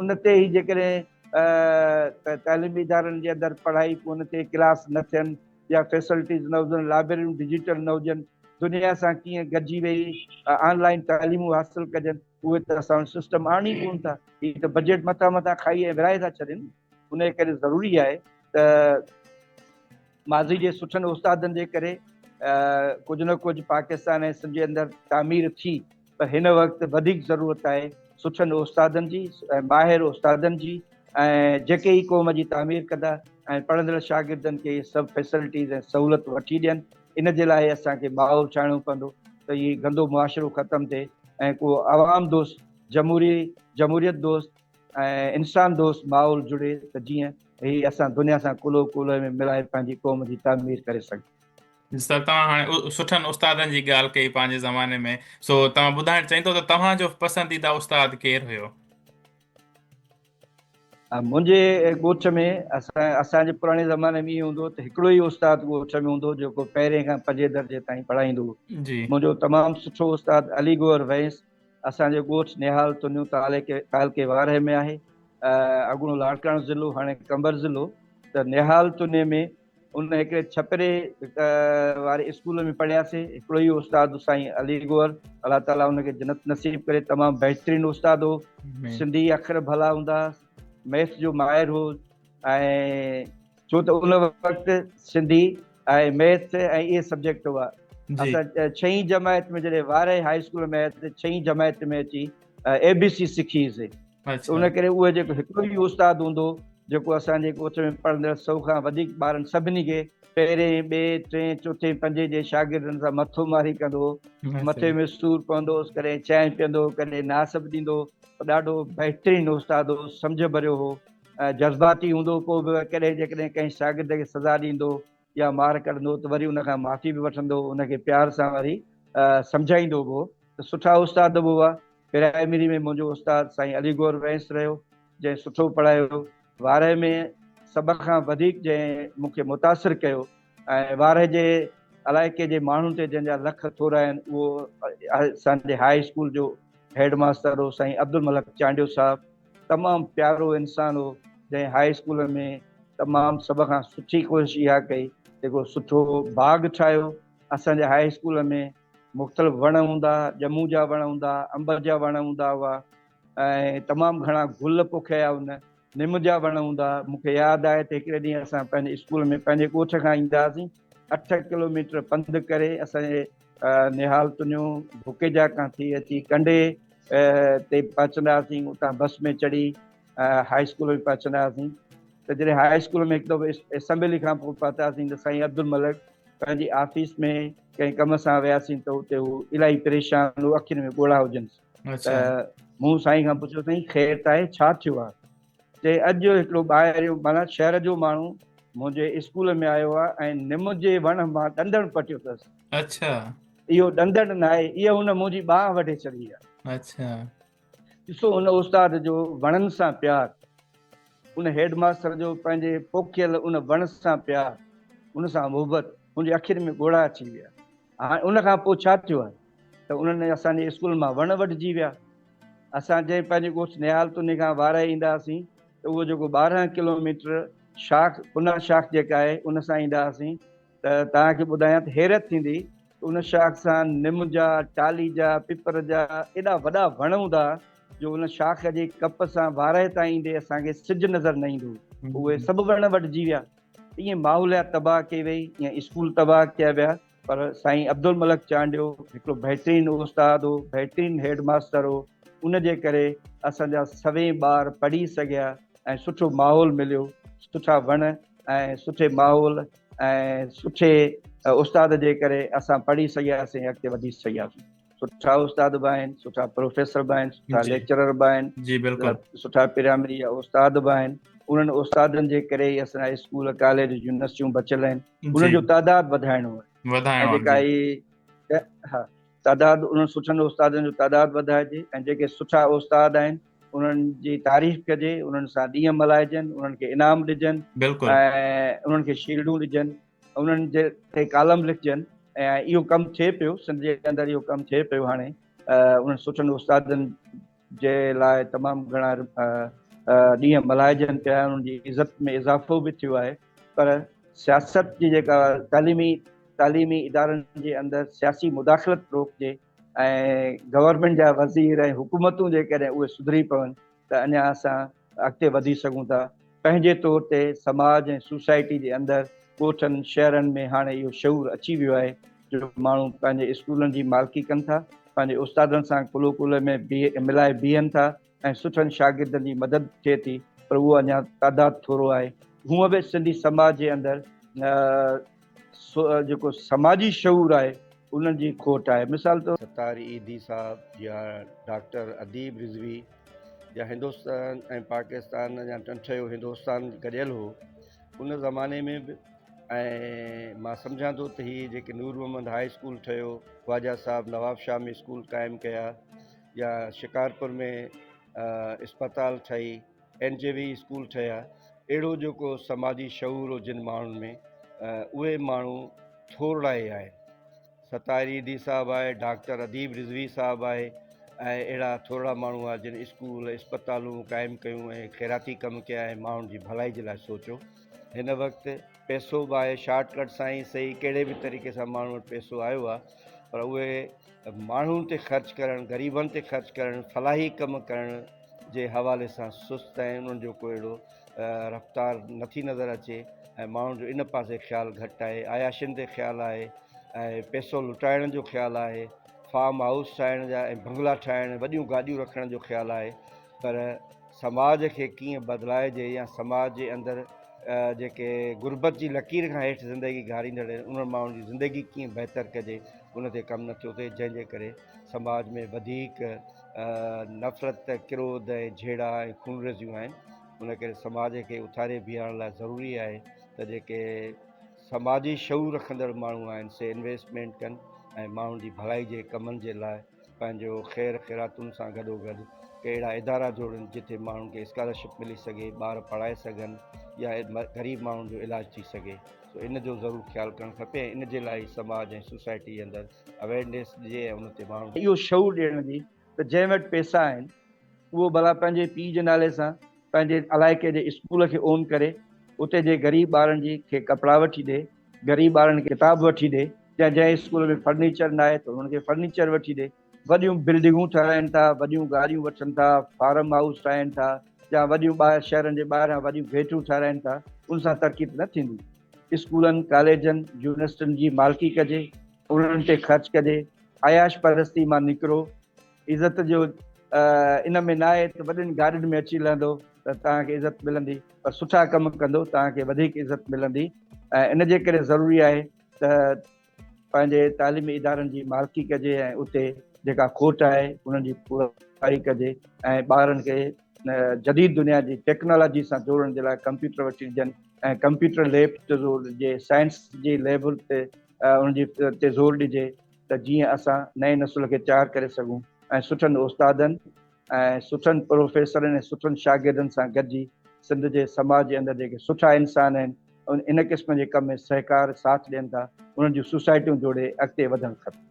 ان تي ئي جيڪڏهن تعليمي ادارن جي اندر پڙهائي ان تي ڪلاس نه ٿين يا فيسلٽيز نه هجن لائبريريون ڊجيٽل نه هجن دنيا سان ڪيئن گڏجي ويهي آن لائن تعليمون حاصل ڪجن اهي ته اسان وٽ سسٽم آڻي ئي ڪونه ٿا. هي ته بجيٽ مٿان مٿان کائي ۽ ورهائي ٿا ڇڏين. انهيء ڪري ضروري آهي ته ماضي جي سٺن استادن جي ڪري ڪجهه نه ڪجهه پاڪستان ۽ سنڌ جي اندر تعمير ٿي پر هن وقت وڌيڪ ضرورت آهي سٺن استادن جي ۽ ماهر استادن جي ۽ جيڪي ئي قوم جي تعمير ڪندا ۽ پڙهندڙ شاگردن کي اهي سڀ فيسلٽيز ۽ سهولت وٺي ڏين. ان جي لاء اسان کي ماحول ٺاهڻو پوندو ته هي گندو معاشرو ختم ٿئي ۽ ڪو عوام دوست جمهوري جمهوريت دوست ۽ انسان دوست ماحول جڙي ته جيئن هي اسان دنيا سان ڪلهو ڪلهي ۾ ملائي پنهنجي قوم جي تعمير ڪري سگهون. سر توهان هاڻي سٺن استادن جي ڳالهه ڪئي پنهنجي زماني ۾ سو توهان ٻڌائڻ چاهيندو ته توهان جو پسنديده استاد ڪير هيو؟ منهنجي ڳوٺ ۾ اسان اسان جي پراڻي زماني ۾ ائين هوندو هو ته هڪڙو ئي استاد ڳوٺ ۾ هوندو هو جيڪو پهرين کان پنجين درجي تائين پڙهائيندو هو. منهنجو تمام سٺو استاد علي گوهر ويس اسان جو ڳوٺ نهال تنيو تعلقي تعلقي وارهه ۾ آهي اڳوڻو لاڙڪاڻو ضلعو هاڻي قمبر ضلعو ته نهال تني ۾ ان هڪڙي ڇپري واري اسڪول ۾ پڙهياسين هڪڙو ئي استاد سائين علي گوهر الله تعالي ان کي جنت نصيب ڪري تمام بهترين استاد هو سنڌي اکر ڀلا هوندا ميٿس جو ماهر هو ۽ ڇو ته ان وقت سنڌي ۽ ميٿس ۽ اهي سبجيڪٽ هئا اسان ڇهين جماعت ۾ جڏهن وارهه هاء اسڪول ۾ آيا ته ڇهين جماعت ۾ اچي اي بي سي سکي سي ان ڪري اهو جيڪو هڪڙو ئي استاد هوندو جيڪو اسان جي ڳوٺ ۾ پڙهندڙ سئو کان وڌيڪ ٻارن سڀني کي پهرين، ٻئي، ٽئين، چوٿين، پنجين جي شاگردن سان مٿو ماري ڪندو هو. مٿي ۾ سور پوندو هوس، ڪڏهن چانهه پيئندو هو، ڪڏهن ناس به ڏيندو هو. پر ڏاڍو بهترين استاد هو، سمجهه ڀريو هو ۽ جذباتي هوندو هو. پوء به ڪڏهن جيڪڏهن ڪنهن شاگرد کي سزا ڏيندو يا مار ڪڍندو هو ته وري ان کان معافي به وٺندو هو، ان کي پيار سان وري سمجهائيندو به هو. ته سٺا استاد به هئا. پرائمري ۾ منهنجو استاد سائين علي گوهر وينس رهيو، جنهن سٺو پڙهايو. وارهه ۾ سڀ کان وڌيڪ جنهن مون کي متاثر ڪيو ۽ وارهه جي علائقي جي ماڻهن تي جنهن جا لک ٿورا آهن، اهو اسان جي هاء اسڪول جو هيڊ ماستر هو سائين عبدالملڪ چانڊيو صاحب. تمام پيارو انسان هو، جنهن هاء اسڪول ۾ تمام سڀ کان سٺي ڪوشش اها ڪئي ته هڪڙو سٺو باغ ٺاهيو. اسان جي هاء اسڪول ۾ مختلف وڻ هوندا ها، ڄمون جا وڻ هوندا ها، انب جا وڻ هوندا هئا ۽ تمام گهڻا گل پوکيا هن، نم جا وڻ هوندا ها. مون کي ياد آهي ته هڪڙي ڏينهن اسان پنهنجي اسڪول ۾ پنهنجي ڳوٺ کان ايندا هئاسين، 8 ڪلوميٽر پنڌ ڪري اسان جي نهال تنيو ڀوڪيجا کان ٿي اچي ڪنڊي تي پهچندا هئاسين، اتان بس ۾ چڙهي هاء اسڪول ۾ پهچندا هئاسين ته جڏهن هاء اسڪول ۾ هڪ دفعو اسيمبلي کان پوء پهتاسين ته سائين عبدالملڪ پنهنجي آفيس ۾ ڪنهن ڪم سان وياسين ته اتي هو الاهي پريشان هو، اکين ۾ ڳوڙها هجنس. ته مون سائين کان پڇيو سائين خير ته آهي ڇا ٿيو آهي؟ چي اڄ هڪڙو ٻاهريون معنيٰ شهر جو ماڻهو منهنجي اسڪول ۾ آيو آهي ۽ نم جي وڻ مان ڏندڻ پٽيو اٿس. اهو ڏندڻ ناهي، اها هن منهنجي ٻانهن وڍي ڇڏي آهي. ڏسو ان استاد جو وڻن سان پيار، ان هيڊ ماستر جو پنهنجي پوکيل ان وڻ سان پيار، ان سان محبت، هن جي اکين ۾ ڳوڙها اچي ويا. هاڻي ان کان پوء ڇا ٿيو آهي ته انهن اسان جي اسڪول مان وڻ وڍجي ويا. اسان جنهن پنهنجي ڳوٺ نهال تني کان وارهه ايندا هئاسين ته اهو جيڪو 12 ڪلوميٽر شاخ پنا شاخ جيڪا آهي ان سان ايندا هئاسين ته توهان کي ٻڌايان ته حيرت ٿيندي ته ان شاخ سان نم جا، ٽالهي جا، پپر جا ايڏا وڏا وڻ هوندا ها جو ان شاخ جي ڪپ سان وارهه تائين ايندي اسان کي سج نظر نه ايندو هو. اهي سڀ وڻ وڍجي ويا. ائين ماحوليات تباهه ڪئي وئي، ائين اسڪول تباهه ڪيا ويا. پر سائين عبدالملڪ چانڊيو هڪڙو بهترين استاد هو، بهترين هيڊ ماستر هو، ان جي ڪري اسان جا سوين ٻار پڙهي سگهيا ۽ سٺو ماحول مليو، سٺا وڻ ۽ سٺي ماحول ۽ سٺي استاد جي ڪري اسان پڙهي سگهياسين، اڳتي وڌي سگهياسين. سٺا استاد به آهن، سٺا پروفيسر به آهن، سٺا ليڪچرر به آهن، جي بلڪل سٺا پرائمري جا استاد به آهن. انهن استادن جي ڪري ئي اسان جا اسڪول، ڪاليج، يونيورسٽيون بچيل آهن. انهن جو تعداد وڌائڻو آهي. وڌائڻو آهي جيڪا هي ها تعداد انهن سٺن استادن جو تعداد وڌائجي ۽ جيڪي سٺا استاد آهن انهن جي تعريف ڪجي، انهن سان ڏينهن ملهائجن، انهن کي انعام ڏجن بلڪل ۽ انهن کي شيلڊون ڏجن، انهن جي تي ڪالم لکجن ۽ اهو ڪم ٿئي پيو، سنڌ جي اندر اهو ڪم ٿئي پيو هاڻي انهن سٺن استادن جي لاء تمام گهڻا ڏينهن ملهائجن پيا، انهن جي عزت ۾ اضافو به ٿيو آهي پر سياست جي جيڪا تعليمي تعليمي ادارن جي اندر سياسي مداخلت روڪجي ۽ گورنمينٽ جا وزير ۽ حڪومتون جيڪڏهن اهي سڌري پون ته اڃا اسان اڳتي وڌي سگهون ٿا. پنهنجي طور تي سماج ۽ سوسائٽي جي اندر ڳوٺن شهرن ۾ هاڻي اهو شعور اچي ويو آهي جو ماڻهو پنهنجي اسڪولن جي مالڪي ڪن ٿا، پنهنجي استادن سان ڪلهو ڪلهي ۾ ملائي بيهن ٿا ۽ سٺن شاگردن جي مدد ٿئي ٿي پر اهو اڃا تعداد ٿورو آهي. هونء به سنڌي سماج جي اندر جيڪو سماجي شعور آهي انهن جي کوٽ آهي. مثال طور. ستار ايڌي صاحب يا ڊاڪٽر اديب رضوي يا هندوستان ۽ پاڪستان يا ٽنٺيو هندوستان گڏيل هو ان زماني ۾ به ۽ مان سمجهان ٿو ته هي جيڪي نور محمد هاء اسڪول ٺهيو، خواجه صاحب نواب شاهه ۾ اسڪول قائم ڪيا يا شڪارپور ۾ اسپتال ٺهي، اين جي وي اسڪول ٺهيا، اهڙو جيڪو سماجي شعور هو جن ماڻهن ۾ اهي ماڻهو ٿورڙا ئي آهن. ستار ايڌي صاحب آهي، ڊاڪٽر اديب رضوي صاحب آهي ۽ اهڙا ٿورڙا ماڻهو آهن جن اسڪول اسپتالون قائم ڪيون ۽ خيراتي ڪم ڪيا ۽ ماڻهن جي ڀلائي جي لاء سوچيو. هن وقت پئسو به آهي، شارٽ ڪٽ سان ئي سهي ڪهڙي به طريقي سان ماڻهن وٽ پئسو آيو آهي پر اهي ماڻهن تي خرچ ڪرڻ، غريبن تي خرچ ڪرڻ، فلاحي ڪم ڪرڻ جي حوالي سان سست ۽ انهن جو ڪو اهڙو رفتار نٿي نظر اچي ۽ ماڻهن جو ان پاسي خيال گهٽ آهي، عياشين تي خيال آهي ۽ پئسو لٽائڻ جو خيال آهي، فارم هائوس ٺاهڻ جا ۽ بنگلا ٺاهڻ، وڏيون گاڏيون رکڻ جو خيال آهي پر سماج کي ڪيئن بدلائجي يا سماج جي اندر جيڪي غربت جي لڪير کان هيٺ زندگي گهاريندڙ آهن انهن ماڻهن جي زندگي ڪيئن بهتر ڪجي ان تي ڪم نٿو ٿئي جنهن جي ڪري سماج ۾ وڌيڪ نفرت، ڪروڌ ۽ جهيڙا ۽ خونريزيون آهن، ان ڪري سماج کي اٿاري بيهارڻ لاء ضروري آهي ته جيڪي سماجي شعور رکندڙ ماڻهو آهن سي انويسٽمينٽ ڪن ۽ ماڻهن جي ڀلائي جي ڪمن جي لاء پنهنجو خير خيراتن سان گڏو گڏ ڪي اهڙا ادارا جوڙين جتي ماڻهن کي اسڪالرشپ ملي سگهي، ٻار پڙهائي سگهن يا غريب ماڻهن جو علاج ٿي سگهي. سو ان جو ضرور خيال ڪرڻ کپي ۽ ان جي لاء ئي سماج ۽ سوسائٽي اندر اويئرنيس ڏجي ۽ ان تي ماڻهن کي. اهو شعور ڏيڻ جي ته جنهن وٽ پئسا آهن اهو ڀلا پنهنجي پيء جي نالي سان پنهنجي علائقي جي اسڪول کي اون ڪري اتي جي غريب ٻارن جي کي ڪپڙا وٺي ڏي، غريب ٻارن کي ڪتاب وٺي ڏي يا جنهن اسڪول ۾ فرنيچر ناهي ته انهن کي فرنيچر وٺي ڏي. وڏيون بلڊنگون ٺهرائين ٿا، وڏيون گاڏيون وٺن ٿا، فارم هائوس ٺاهين ٿا يا وڏيون ٻاهر شهرن جي ٻاهران وڏيون گيٽون ٺهرائين ٿا، ان سان ترقي ته نه ٿيندي. اسڪولن، ڪاليجن، يونيورسٽين جي مالڪي ڪجي، انهن تي خرچ ڪجي، عياش پرستي مان نڪرو، عزت جو ان ۾ ناهي ته وڏين گاڏين ۾ اچي لهندو ته توهان کي عزت ملندي، پر سٺا ڪم ڪندو توهان کي وڌيڪ عزت ملندي ۽ ان جي ڪري ضروري آهي ته پنهنجي تعليمي ادارن جي مالڪي ڪجي ۽ اتي جيڪا کوٽ آهي انهن جي پورائي ڪجي ۽ ٻارن کي جديد دنيا جي ٽيڪنالاجي سان جوڙڻ جي لاء ڪمپيوٽر وٺي ڏجن ۽ ڪمپيوٽر ليب تي زور ڏجي، سائنس جي ليب تي ان جي تي زور ڏجي ته جيئن اسان نئين نسل کي تيار ڪري سگهون ۽ سٺن استادن ۽ سٺن پروفيسرن ۽ سٺن شاگردن سان گڏجي سنڌ جي سماج جي اندر جيڪي سٺا انسان آهن ان قسم جي ڪم ۾ سهڪار ساٿ ڏين ٿا انهن جون سوسائٽيون جوڙي اڳتي وڌڻ کپي.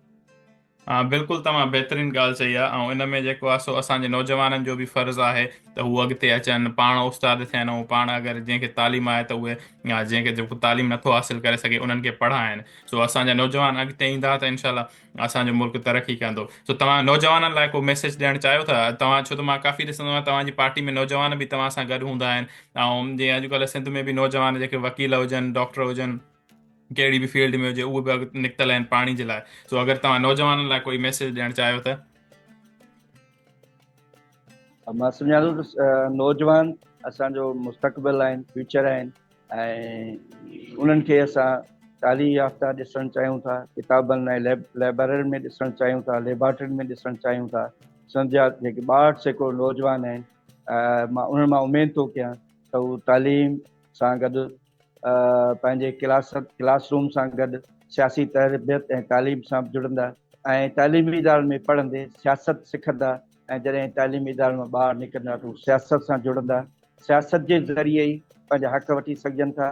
بلڪل توهان بهترين ڳالهه چئي آ ۽ ان ۾ جيڪو آ سو اسان جي نوجوانن جو به فرض آهي ته هو اڳتي اچن پاڻ استاد ٿين ۽ پاڻ اگر جنهن کي تعليم آهي ته اهي جنهن کي جيڪو تعليم نٿو حاصل ڪري سگهي انهن کي پڙهائن سو اسان جا نوجوان اڳتي ايندا ته انشاء الله اسان جو ملڪ ترقي ڪندو. سو توهان نوجوانن لاء ڪو ميسيج ڏيڻ چاهيو ٿا؟ توهان ڇو ته مان ڪافي ڏسندو آهيان توهان جي پارٽي ۾ نوجوان به توهان سان گڏ هوندا آهن ۽ جيئن اڄڪلهه سنڌ ۾ به نوجوان جيڪي وڪيل هجن ڊاڪٽر هجن ڪهڙي به فيلڊ ۾ هجي اهي به اڳ نڪتل آهن پاڻي جي لاء سو اگر توهان نوجوانن لاء ڪوئي ميسيج ڏيڻ چاهيو ته. مان سمجهان ٿو ته نوجوان اسان جو مستقبل آهن فيوچر آهن ۽ انهن کي اسان تعليم يافته ڏسڻ چاهيون ٿا ڪتابن ۽ لائبريرين ۾ ڏسڻ چاهيون ٿا ليبارٽرين ۾ ڏسڻ چاهيون ٿا سنڌ جا جيڪي 62% نوجوان آهن مان انهن مان اميد ٿو ڪيان ته هو تعليم سان گڏ پنهنجي ڪلاس ڪلاس روم سان گڏ سياسي تربيت ۽ تعليم سان به جڙندا ۽ تعليمي ادارن ۾ پڙهندي سياست سکندا ۽ جڏهن تعليمي ادارن مان ٻاهر نڪرندا ته هو سياست سان جڙندا. سياست جي ذريعي ئي پنهنجا حق وٺي سگهجن ٿا.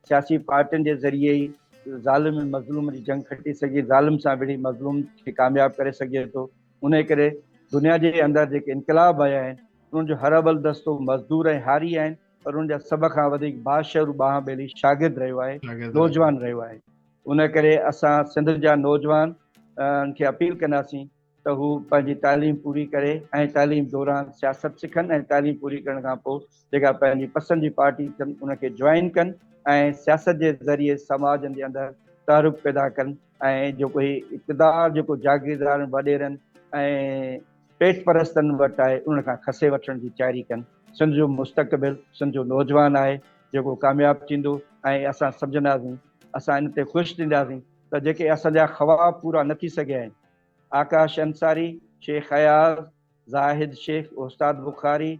سياسي پارٽين جي ذريعي ئي ظالم ۽ مظلوم جي جنگ کٽي سگهجي، ظالم سان وڙهي مظلوم کي ڪامياب ڪري سگهجي ٿو. انهيء ڪري دنيا جي اندر جيڪي انقلاب آيا آهن، انهن جو هر اول دستو مزدور ۽ هاري آهن. پر ان جا سڀ کان وڌيڪ باشعور ٻانهن ٻيلي شاگرد رهيو آهي، نوجوان رهيو آهي. ان ڪري اسان سنڌ جا نوجوانن کي اپيل ڪنداسين ته هو پنهنجي تعليم پوري ڪري ۽ تعليم دوران سياست سکن ۽ تعليم پوري ڪرڻ کان پوء جيڪا پنهنجي پسند جي پارٽي اٿن ان کي جوائن ڪن ۽ سياست جي ذريعي سماج جي اندر تحرڪ پيدا ڪن ۽ جيڪو هي اقتدار جيڪو جاگيردارن وڏيرن ۽ پيٽ پرستن وٽ آهي ان کان کسي وٺڻ جي تياري ڪن. سنڌ جو مستقبل سنڌ جو نوجوان آهي جيڪو ڪامياب ٿيندو ۽ اسان سمجهنداسين اسان ان تي خوش ٿينداسين ته جيڪي اسان جا خواب پورا نه ٿي سگهيا آهن آڪاش انصاري، شيخ اياز، زاهد شيخ، استاد بخاري،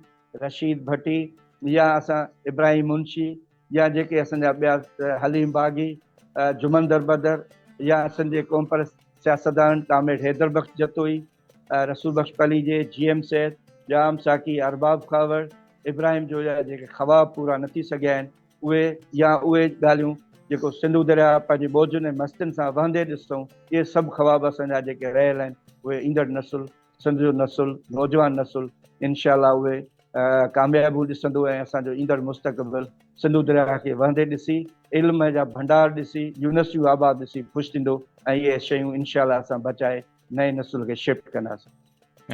رشيد ڀٽي يا اسان ابراهيم منشي يا جيڪي اسان جا ٻيا حليم باغي، جمن دربدر يا اسان جي قومپرست سياستدان ڪامريڊ حيدر بخش جتوئي، رسول بخش پليجي، جي ايم سيد، ڄام ساقي، ارباب خاور، ابراهيم جويا جيڪي خواب پورا نه ٿي سگهيا آهن اهي يا اهي ڳالهيون جيڪو سنڌو درياهه پنهنجي موجن ۽ مستين سان وهندي ڏسون اهي سڀ خواب اسان جا جيڪي رهيل آهن اهي ايندڙ نسل سنڌ جو نسل نوجوان نسل انشاء الله اهي ڪاميابيون ڏسندو ۽ اسان جو ايندڙ مستقبل سنڌو درياهه کي وهندي ڏسي علم جا ڀنڊار ڏسي يونيورسٽيون آباد ڏسي خوش ٿيندو ۽ اهي شيون انشاء الله اسان بچائي نئين نسل کي شفٽ ڪنداسين.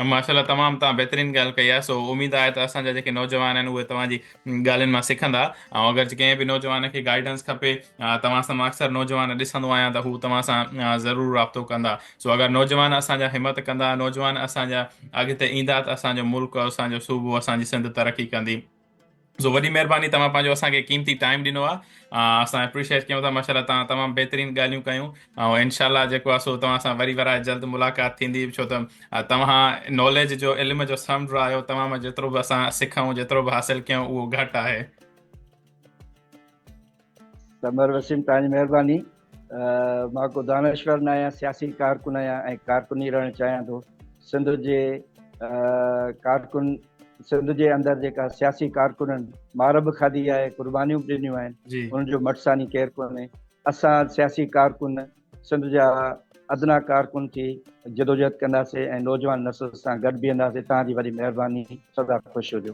ماشاء الله تمام توهان بهترين ڳالهه ڪئي آهي سو اميد آهي ته اسان جا جيڪي نوجوان آهن اهي توهان جي ڳالهين مان سکندا ۽ اگر ڪنهن به نوجوان کي گائيڊنس کپي توهان سان مان اڪثر نوجوان ڏسندو آهيان ته هو توهان سان ضرور رابطو ڪندا سو اگر نوجوان اسان جا همت ڪندا نوجوان اسان جا اڳتي ايندا ته اسان جو ملڪ اسان جو صوبو اسان جي سنڌ ترقي ڪندي. سو وڏي مهرباني توهان پنهنجو اسان کي قيمتي ٽائيم ڏنو آ اسان اپريشيٽ ڪيون ٿا ماشاءالله توهان تمام بهترين ڳالهيون ڪيون ۽ انشاء الله جيڪو آ سو توهان سان وري ورائي جلد ملاقات ٿيندي ڇو ته توهان ناليج جو علم جو سمنڊ آهيو توهان مان جيترو به اسان سکون جيترو به حاصل ڪيون اهو گهٽ آهي. قمر وسيم توهان جي مهرباني مان ڪو دانشور نه آهيان سياسي ڪارڪن آهيان ۽ ڪارڪن ئي رهڻ چاهيان ٿو. سنڌ جي ڪارڪن سنڌ جي اندر جيڪا سياسي ڪارڪنن مار به کاڌي آهي، قربانيون به ڏنيون آهن، انهن جو مٽساني ڪير ڪونهي. اسان سياسي ڪارڪن سنڌ جا ادنيٰ ڪارڪن ٿي جدوجهد ڪنداسين ۽ نوجوان نسل سان گڏ بيهنداسين. توهان جي وڏي مهرباني. سدا خوش هجو.